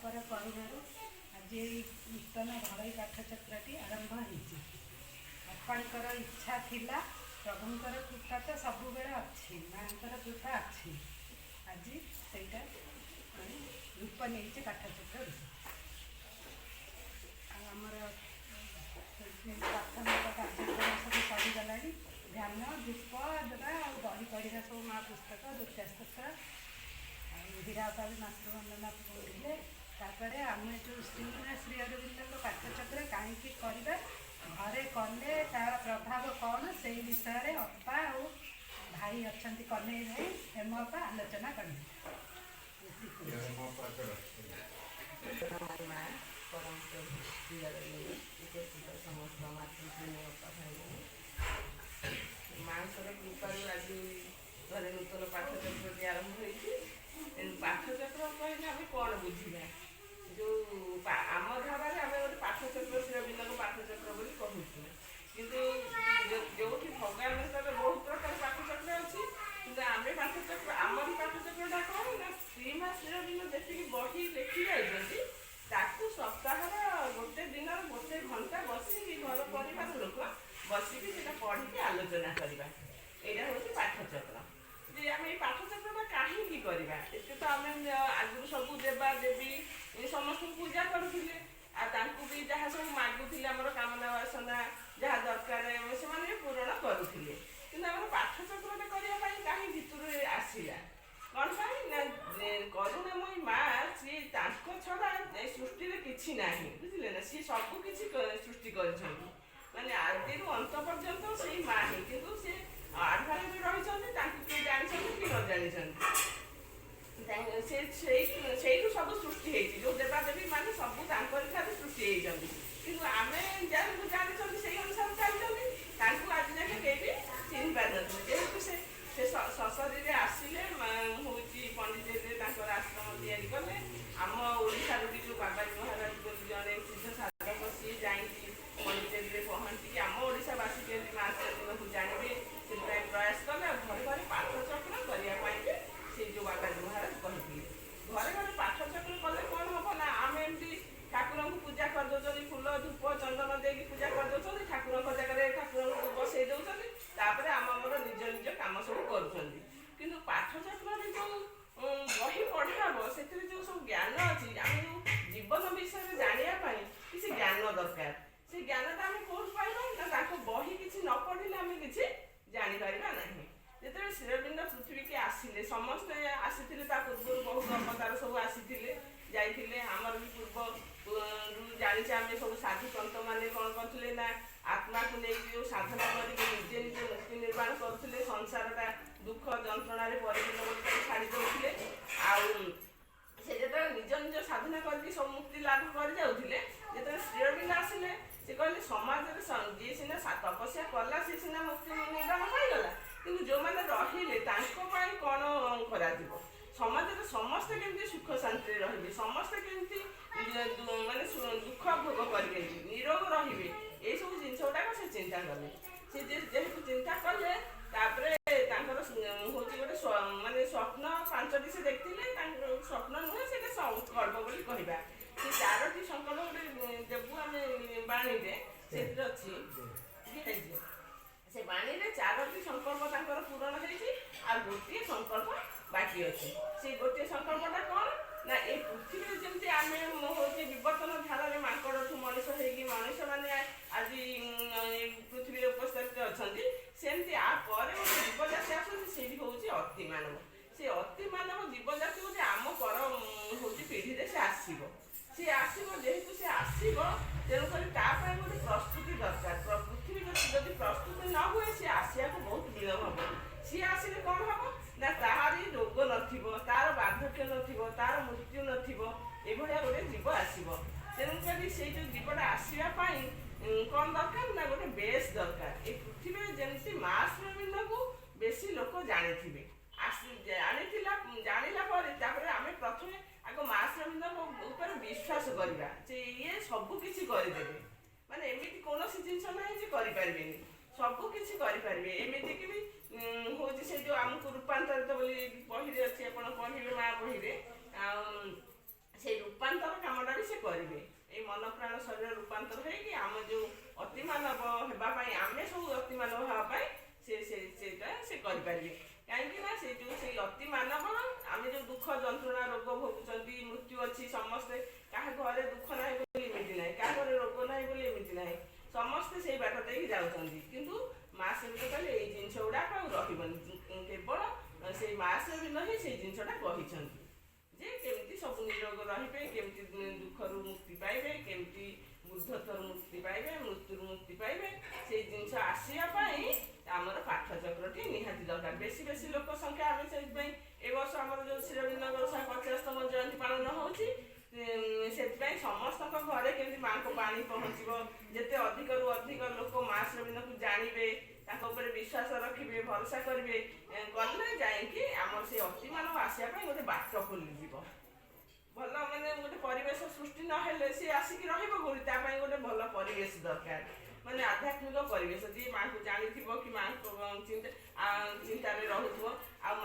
ଅପାର କରୁଣାରୁ ଆଜି ଏଇ ନୂତନ ଘରୋଇ ପାଠଚକ୍ରଟି ଆରମ୍ଭ ହେଇଛି। ଅପାଙ୍କର ଇଚ୍ଛା ଥିଲା, ପ୍ରଭୁଙ୍କର କୃପା ତ ସବୁବେଳେ ଅଛି, ମାଆଙ୍କର କୃପା ଅଛି। ଆଜି ସେଇଟା ମାନେ ରୂପ ନେଇଛି, ପାଠଚକ୍ର ରୂପ। ଆଉ ଆମର ପ୍ରାଥମିକ କାର୍ଯ୍ୟକ୍ରମ ସବୁ ସରିଗଲାଣି। ଧ୍ୟାନ, ଧୂପ ଦେବା ଆଉ ବହି ପଢ଼ିବା ସବୁ, ମା ପୁସ୍ତକ, ଦୁର୍ଗା ସ୍ତୋତ୍ର ଆଉ ହୀରା ଅପା ବି ମାତୃବନ୍ଦନା ପଢ଼ିଲେ। ତାପରେ ଆମେ ଯେଉଁ ଶ୍ରୀ ମା ଶ୍ରୀ ଅରବିନ୍ଦଙ୍କ ପାଠଚକ୍ର କାହିଁକି କରିବା, ଘରେ କଲେ ତାର ପ୍ରଭାବ କ'ଣ, ସେଇ ବିଷୟରେ ଅପା ଆଉ ଭାଇ ଅଛନ୍ତି, କନେଇ ଭାଇ, ହେମ ଅପା ଆଲୋଚନା କଲେ। ଏତିକି କହୁଛି। ମା ପରମ ପ୍ରଭୁ ଶ୍ରୀ ଅରବିନ୍ଦ, ଉପସ୍ଥିତ ସମସ୍ତ ମାତୃପ୍ରେମୀ ଅପା, ଭାଇମାନେ, ମାଙ୍କର କୃପାରୁ ଆଜି ଘରେ ନୂତନ ପାଠଚକ୍ରଟି ଆରମ୍ଭ ହୋଇଛି। ତେଣୁ ପାଠଚକ୍ର କହିଲେ ଆମେ କ'ଣ ବୁଝିବା? ଯେଉଁ ଆମ ଧାରାରେ ଆମେ ଗୋଟେ ପାଠଚକ୍ର, ଶ୍ରୀଅରବିନ୍ଦଙ୍କ ପାଠଚକ୍ର ବୋଲି କହୁଛୁ। କିନ୍ତୁ ଯୋଉଠି ଭଗବାନଙ୍କର ବହୁତ ପ୍ରକାର ପାଠଚକ୍ର ଅଛି, କିନ୍ତୁ ଆମେ ପାଠଚକ୍ର, ଆମରି ପାଠଚକ୍ରଟା କ'ଣ ନା ଶ୍ରୀମା ଶ୍ରୀଅରବିନ୍ଦ ଯେତିକି ବହି ଲେଖି ଯାଇଛନ୍ତି, ତାକୁ ସପ୍ତାହର ଗୋଟେ ଦିନର ଗୋଟେ ଘଣ୍ଟା ବସିକି ଘର ପରିବାର ଲୋକ ବସିକି ସେଇଟା ପଢ଼ିକି ଆଲୋଚନା କରିବା, ଏଇଟା ହେଉଛି ପାଠଚକ୍ର। ଯେ ଆମେ ଏଇ ପାଠଚକ୍ରଟା କାହିଁକି କରିବା? ଏତେ ତ ଆମେ ଆଗରୁ ସବୁ ଦେବା ଦେବୀ ସମସ୍ତଙ୍କୁ ପୂଜା କରୁଥିଲେ ଆଉ ତାଙ୍କୁ ବି ଯାହା ସବୁ ମାଗୁଥିଲେ, ଆମର କାମନା ବାସନା ଯାହା ଦରକାର ସେମାନେ ବି ପୂରଣ କରୁଥିଲେ। କିନ୍ତୁ ଆମର ପାଠଚକ୍ରଟା କରିବା ପାଇଁ କାହିଁ ଭିତରୁ ଆସିଲା? କ'ଣ ପାଇଁ ନା କରୁଣାମୟୀ ମା, ସିଏ ତାଙ୍କ ଛଡ଼ା ଏ ସୃଷ୍ଟିରେ କିଛି ନାହିଁ, ବୁଝିଲେ ନା? ସିଏ ସବୁ କିଛି ସୃଷ୍ଟି କରିଛନ୍ତି, ମାନେ ଆଦିରୁ ଅନ୍ତ ପର୍ଯ୍ୟନ୍ତ ସେଇ ମା ହିଁ। କିନ୍ତୁ ସେ ଆଢୁଆଳରେ ରହିଛନ୍ତି, ତାଙ୍କୁ କିଏ ଜାଣିଛନ୍ତି କି ନ ଜାଣିଛନ୍ତି। ସେ ସେଇଠୁ ସବୁ ସୃଷ୍ଟି ହେଇଛି। ଯୋଉ ଦେବାଦେବୀ ମାନେ ସବୁ ତାଙ୍କରି ଠାରୁ ସୃଷ୍ଟି ହେଇଛନ୍ତି। କିନ୍ତୁ ଆମେ ଯାହାକୁ ଜାଣିଛନ୍ତି ସେଇ ଅନୁସାରେ ଚାଲିଛନ୍ତି, ତାଙ୍କୁ ଆଜି ଯାକେ କେହି ବି ଚିହ୍ନି ପାରିନଥିଲେ। ଯେହେତୁ ସେ ସେ ସଶରୀରେ ଆସିଲେ, ହେଉଛି ପଣ୍ଡିଚେରୀରେ ତାଙ୍କର ଆଶ୍ରମ ତିଆରି କଲେ। ଆମ ଓଡ଼ିଶାରୁ ବି ଯୋଉ ବାବାଜୀ ମହାରାଜ ବୋଲି ଜଣେ ସିଦ୍ଧ ସାଧକ, ସିଏ ଯାଇକି ପଣ୍ଡିଚେରୀରେ ପହଞ୍ଚିକି ଆମ ଓଡ଼ିଶାବାସୀ କେମିତି ମା ଶ୍ରୀଅରବିନ୍ଦଙ୍କୁ ଜାଣିବେ ସେଥିପାଇଁ ପ୍ରୟାସ କଲେ। ଆଉ ଘରେ ଘରେ ପାଠଚକ୍ର କରିବା ପାଇଁ ବି ସେଇ ଯୋଉ ବାବାଜୀ ମହାରାଜ କହିଥିଲେ। ଘରେ ଘରେ ପାଠଚକ୍ର କଲେ କ'ଣ ହବ ନା ଆମେ ଏମିତି ଠାକୁରଙ୍କୁ ପୂଜା କରିଦେଉଛନ୍ତି, ଫୁଲ ଧୂପ ଚନ୍ଦନ ଦେଇକି ପୂଜା କରିଦେଉଛନ୍ତି, ଠାକୁରଙ୍କ ଜାଗାରେ ଠାକୁରଙ୍କୁ ବସେଇ ଦେଉଛନ୍ତି, ତାପରେ ଆମ ଆମର ନିଜ ନିଜ କାମ ସବୁ କରୁଛନ୍ତି। କିନ୍ତୁ ପାଠଚକ୍ରରେ ଯୋଉ ବହି ପଢ଼ା ହବ, ସେଥିରେ ଯୋଉ ସବୁ ଜ୍ଞାନ ଅଛି, ଆମେ ଯୋଉ ଜୀବନ ବିଷୟରେ ଜାଣିବା ପାଇଁ କିଛି ଜ୍ଞାନ ଦରକାର। ସେ ଜ୍ଞାନଟା ଆମେ କୋଉଠୁ ପାଇବା ନା ତାଙ୍କ ବହି କିଛି ନ ପଢ଼ିଲେ ଆମେ କିଛି ଜାଣିପାରିବା ନାହିଁ। ଯେତେବେଳେ ଶ୍ରୀଅରବିନ୍ଦ ପୃଥିବୀକି ଆସିଲେ, ସମସ୍ତେ ଆସିଥିଲେ, ତା ପୂର୍ବରୁ ବହୁତ ଅବତାର ସବୁ ଆସିଥିଲେ, ଯାଇଥିଲେ। ଆମର ବି ପୂର୍ବରୁ ଜାଣିଛେ ଆମେ, ସବୁ ସାଧୁ ସନ୍ଥ ମାନେ କ'ଣ କରୁଥିଲେ ନା ଆତ୍ମାକୁ ନେଇକି ଯୋଉ ସାଧନା କରିକି ନିଜେ ନିଜେ ମୁକ୍ତି ନିର୍ମାଣ କରୁଥିଲେ, ସଂସାରଟା ଦୁଃଖ ଯନ୍ତ୍ରଣାରେ ପରିପୂର୍ଣ୍ଣ ବୋଲି ତାକୁ ଛାଡ଼ି ଦେଉଥିଲେ। ଆଉ ସେ ଯେତେବେଳେ ନିଜ ନିଜ ସାଧନା କରିକି ସବୁ ମୁକ୍ତି ଲାଭ କରି ଯାଉଥିଲେ, ଯେତେବେଳେ ଶ୍ରୀଅରବିନ୍ଦ ଆସିଲେ, ସେ କହିଲେ ସମାଜରେ ଯିଏ ସିନା ତପସ୍ୟା କଲା ସିଏ ସିନା ମୁକ୍ତି ନିର୍ବାଣ ପାଇଗଲା, କିନ୍ତୁ ଯୋଉମାନେ ରହିଲେ ତାଙ୍କ ପାଇଁ କ'ଣ କରାଯିବ? ସମାଜରେ ସମସ୍ତେ କେମିତି ସୁଖ ଶାନ୍ତିରେ ରହିବେ, ସମସ୍ତେ କେମିତି ମାନେ ଦୁଃଖ ଭୋଗ କରିବେନି, ନିରୋଗ ରହିବେ, ଏଇସବୁ ଜିନିଷ ଗୁଡ଼ାକ ସେ ଚିନ୍ତା କଲେ। ସେ ଯେହେତୁ ଚିନ୍ତା କଲେ, ତାପରେ ତାଙ୍କର ହଉଛି ଗୋଟେ ମାନେ ସ୍ୱପ୍ନ ପାଞ୍ଚଟି ସେ ଦେଖିଥିଲେ। ତାଙ୍କର ସ୍ୱପ୍ନ ନୁହେଁ, ସେଇଟା ସଂକଳ୍ପ ବୋଲି କହିବା। ସେ ଚାରୋଟି ସଂକଳ୍ପ ଗୋଟେ ଦେବୁ ଆମେ ବାଣୀରେ, ସେଥିରେ ଅଛି, ଦିଆଯାଇଛି। ସେ ବାଣୀରେ ଚାରୋଟି ସଂକଳ୍ପ ତାଙ୍କର ପୂରଣ ହେଇଛି ଆଉ ଗୋଟିଏ ସଂକଳ୍ପ ବାକି ଅଛି। ସେଇ ଗୋଟିଏ ସଂକଳ୍ପଟା କ'ଣ ନା ଏ ପୃଥିବୀରେ ଯେମିତି ଆମେ ହଉଛି ବିବର୍ତ୍ତନ ଧାରାରେ ମାଙ୍କଡ଼ଠୁ ମଣିଷ ହେଇକି ମଣିଷମାନେ ଆଜି ଏ ପୃଥିବୀରେ ଉପସ୍ଥିତ ଅଛନ୍ତି, ସେମିତି ଆ ପରେ ଗୋଟେ ଜୀବଜାତି ଆସୁଛି, ସେଇଠି ହଉଛି ଅତିମାନବ। ସେ ଅତିମାନବ ଜୀବଜାତି ଗୋଟେ ଆମ ପର ହଉଛି ପିଢ଼ିରେ ସେ ଆସିବ। ସିଏ ଆସିବ, ଯେହେତୁ ସେ ଆସିବ, ତେଣୁକରି ତା ପାଇଁ ଗୋଟେ ପ୍ରସ୍ତୁତି ଦରକାର। ପୃଥିବୀ ଯଦି ପ୍ରସ୍ତୁତି ନ ହୁଏ, ସିଏ ଆସିବାକୁ ବହୁତ ବିଳମ୍ବ ହବ। ସିଏ ଆସିଲେ କ'ଣ ହବ ନା ତାହାରି ରୋଗ ନଥିବ, ତାର ବାର୍ଦ୍ଧକ୍ୟ ନଥିବ, ତାର ମୃତ୍ୟୁ ନଥିବ, ଏଭଳିଆ ଗୋଟେ ଜୀବ ଆସିବ। ତେଣୁକରି ସେଇ ଯୋଉ ଜୀବଟା ଆସିବା ପାଇଁ କ'ଣ ଦରକାର ନା ଗୋଟେ ବେସ୍ ଦରକାର। ଏ ପୃଥିବୀରେ ଯେମିତି ମା ଶ୍ରୀଅରବିନ୍ଦଙ୍କୁ ବେଶୀ ଲୋକ ଜାଣିଥିବେ। ଆସି ଜାଣିଥିଲା, ଜାଣିଲା ପରେ ତାପରେ ଆମେ ପ୍ରଥମେ ଆଗ ମା ଶ୍ରୀଅରବିନ୍ଦଙ୍କ ଉପରେ ବିଶ୍ୱାସ କରିବା ଯେ ଇଏ ସବୁ କିଛି କରିଦେବେ। ମାନେ ଏମିତି କୌଣସି ଜିନିଷ ନାହିଁ ଯେ କରିପାରିବେନି, ସବୁ କିଛି କରିପାରିବେ। ଏମିତିକି ବି ହଉଛି ସେ ଯୋଉ ଆମକୁ ରୂପାନ୍ତରିତ ବୋଲି ବହିରେ ଅଛି, ଆପଣ ପଢ଼ିବେ ମା ବହିରେ। ଆଉ ସେଇ ରୂପାନ୍ତର କାମଟା ବି ସେ କରିବେ। ଏଇ ମନ ପ୍ରାଣ ଶରୀର ରୂପାନ୍ତର ହେଇକି ଆମ ଯୋଉ ଅତିମାନବ ହେବା ପାଇଁ, ଆମେ ସବୁ ଅତିମାନବ ହେବା ପାଇଁ ସେ ସେଇଟା ସେ କରିପାରିବେ। କାହିଁକି ନା ସେ ଯୋଉ ସେଇ ଅତିମାନବର ଆମେ ଯୋଉ ଦୁଃଖ ଯନ୍ତ୍ରଣା ରୋଗ ଭୋଗୁଛନ୍ତି, ମୃତ୍ୟୁ ଅଛି, ସମସ୍ତେ କାହା ଘରେ ଦୁଃଖ ନାହିଁ ବୋଲି ଏମିତି ନାହିଁ, କାହା ଘରେ ରୋଗ ନାହିଁ ବୋଲି ଏମିତି ନାହିଁ, ସମସ୍ତେ ସେଇ ବାଟ ଦେଇକି ଯାଉଛନ୍ତି। କିନ୍ତୁ ମା ସେବିନ କହିଲେ ଏଇ ଜିନିଷ ଗୁଡାକ ଆଉ ରହିବନି। କେବଳ ସେଇ ମା ସେବିନ ହିଁ ସେଇ ଜିନିଷଟା କହିଛନ୍ତି ଯେ କେମିତି ସବୁ ନିରୋଗ ରହିବେ, କେମିତି ଦୁଃଖରୁ ମୁକ୍ତି ପାଇବେ, କେମିତି ବୃଦ୍ଧତ୍ୱରୁ ମୁକ୍ତି ପାଇବେ, ମୃତ୍ୟୁରୁ ମୁକ୍ତି ପାଇବେ। ସେଇ ଜିନିଷ ଆସିବା ପାଇଁ ଆମର ପାଠଚକ୍ରଟି ନିହାତି ଦରକାର। ବେଶୀ ବେଶୀ ଲୋକ ସଂଖ୍ୟା ଆମେ ସେଥିପାଇଁ ଏ ବର୍ଷ ଆମର ଯୋଉ ଶ୍ରୀଅରବିନ୍ଦଙ୍କର 150ତମ ଜୟନ୍ତୀ ପାଳନ ହଉଛି, ସେଥିପାଇଁ ସମସ୍ତଙ୍କ ଘରେ କେମିତି ମାଙ୍କ ବାଣୀ ପହଞ୍ଚିବ, ଯେତେ ଅଧିକରୁ ଅଧିକ ଲୋକ ମା ଶ୍ରୀଅରବିନ୍ଦଙ୍କୁ ଜାଣିବେ, ତାଙ୍କ ଉପରେ ବିଶ୍ୱାସ ରଖିବେ, ଭରସା କରିବେ, କଲେ ଯାଇକି ଆମର ସେ ଅତିମାନବ ଆସିବା ପାଇଁ ଗୋଟେ ବାଟ ଖୋଲିଯିବ। ଭଲ ମାନେ ଗୋଟେ ପରିବେଶ ସୃଷ୍ଟି ନହେଲେ ସିଏ ଆସିକି ରହିବ କୋଉଠି? ତା ପାଇଁ ଗୋଟେ ଭଲ ପରିବେଶ ଦରକାର, ମାନେ ଆଧ୍ୟାତ୍ମିକ ପରିବେଶ, ଯିଏ ମାଙ୍କୁ ଜାଣିଥିବ କି ମାଙ୍କ ଚିନ୍ତାରେ ରହୁଥିବ। ଆଉ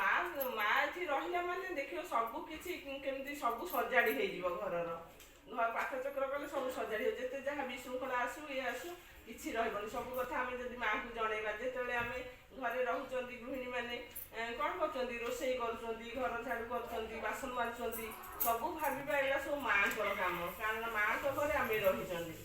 ମା ଏଠି ରହିଲା ମାନେ ଦେଖିବ ସବୁ କିଛି କେମିତି ସବୁ ସଜାଡ଼ି ହେଇଯିବ। ଘରର ଘର ପାଠଚକ୍ର କଲେ ସବୁ ସଜାଡ଼ି ହେଇଯିବ। ଯେତେ ଯାହା ବିଶୃଙ୍ଖଳା ଆସୁ, ଇଏ ଆସୁ, କିଛି ରହିବନି। ସବୁ କଥା ଆମେ ଯଦି ମାଙ୍କୁ ଜଣେଇବା, ଯେତେବେଳେ ଆମେ ଘରେ ରହୁଛନ୍ତି ଗୃହିଣୀମାନେ କ'ଣ କରୁଛନ୍ତି? ରୋଷେଇ କରୁଛନ୍ତି, ଘର ଝାଡ଼ୁ କରୁଛନ୍ତି, ବାସନ ମାଜୁଛନ୍ତି, ସବୁ ଭାବିବା ଏଗୁଡ଼ା ସବୁ ମାଙ୍କର କାମ। କାରଣ ମାଙ୍କ ଘରେ ଆମେ ରହିଛନ୍ତି।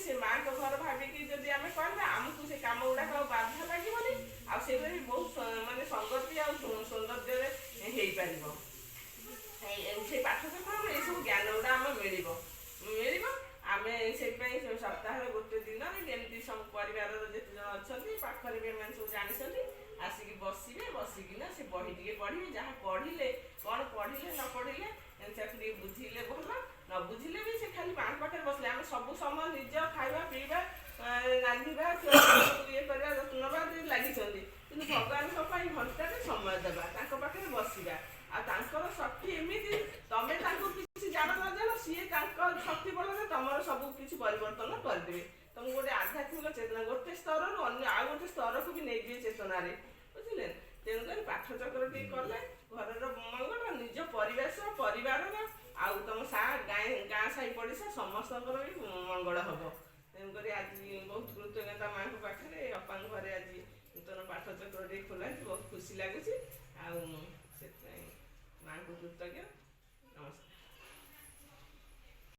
ସେ ମାଙ୍କ ଘର ଭାବିକି ଯଦି ଆମେ କରିବା, ଆମକୁ ସେ କାମ ଗୁଡ଼ାକ ଆଉ ବାଧା ଲାଗିବନି, ଆଉ ସେଗୁଡ଼ା ବି ବହୁତ ମାନେ ସଙ୍ଗତି ଆଉ ସୌନ୍ଦର୍ଯ୍ୟରେ ହେଇପାରିବ। ସେଇ ପାଠଚକ୍ରରୁ ଏଇସବୁ ଜ୍ଞାନ ଗୁଡ଼ା ଆମ ମିଳିବ। ଆମେ ସେଥିପାଇଁ ସେ ସପ୍ତାହରେ ଗୋଟେ ଦିନରେ ଯେମିତି ସବୁ ପରିବାରର ଯେତେ ଜଣ ଅଛନ୍ତି, ପାଖରେ ବି ଏମାନେ ସବୁ ଜାଣିଛନ୍ତି, ଆସିକି ବସିବେ, ବସିକିନା ସେ ବହି ଟିକେ ପଢ଼ିବେ। ଯାହା ପଢ଼ିଲେ, କ'ଣ ପଢ଼ିଲେ ନ ପଢ଼ିଲେ ତାକୁ ଟିକେ ବୁଝିଲେ ଭଲ, ନ ବୁଝିଲେ ବି ସେ ଖାଲି ମାଙ୍କ ପାଖରେ ବସିଲେ, ଆମେ ସବୁ ସମୟ ନିଜ ଖାଇବା ପିଇବା, ରାନ୍ଧିବା, ଇଏ କରିବା, ଯତ୍ନ ନେବା ଲାଗିଛନ୍ତି, କିନ୍ତୁ ଭଗବାନଙ୍କ ପାଇଁ ଘଣ୍ଟାଟେ ସମୟ ଦେବା, ତାଙ୍କ ପାଖରେ ବସିବା। ଆଉ ତାଙ୍କର ଶକ୍ତି ଏମିତି, ତମେ ତାଙ୍କୁ କିଛି ଜାଣ ନ ଜାଣ, ସିଏ ତାଙ୍କ ଶକ୍ତି ବଳରେ ତମର ସବୁ କିଛି ପରିବର୍ତ୍ତନ କରିଦେବେ। ତମକୁ ଗୋଟେ ଆଧ୍ୟାତ୍ମିକ ଚେତନା ଗୋଟେ ସ୍ତରରୁ ଅନ୍ୟ ଆଉ ଗୋଟେ ସ୍ତରକୁ ବି ନେଇଯିବେ ଚେତନାରେ, ବୁଝିଲେ? ତେଣୁକରି ପାଠଚକ୍ର ଟିକେ କଲେ ଘରର ମଙ୍ଗଳ, ନିଜ ପରିବେଶ, ପରିବାରର, ଆଉ ତମ ଗାଁ ସାହି ପଡ଼ିଶା ସମସ୍ତଙ୍କର ବି ମଙ୍ଗଳ ହବ। ତେଣୁକରି ଆଜି ବହୁତ କୃତଜ୍ଞତା ମାଙ୍କ ପାଖରେ। ଅପାଙ୍କ ଘରେ ଆଜି ନୂତନ ପାଠଚକ୍ର ଟିକେ ଖୋଲା ହେଇଛି, ବହୁତ ଖୁସି ଲାଗୁଛି। ଆଉ ସେଥିପାଇଁ ମାଙ୍କୁ କୃତଜ୍ଞ।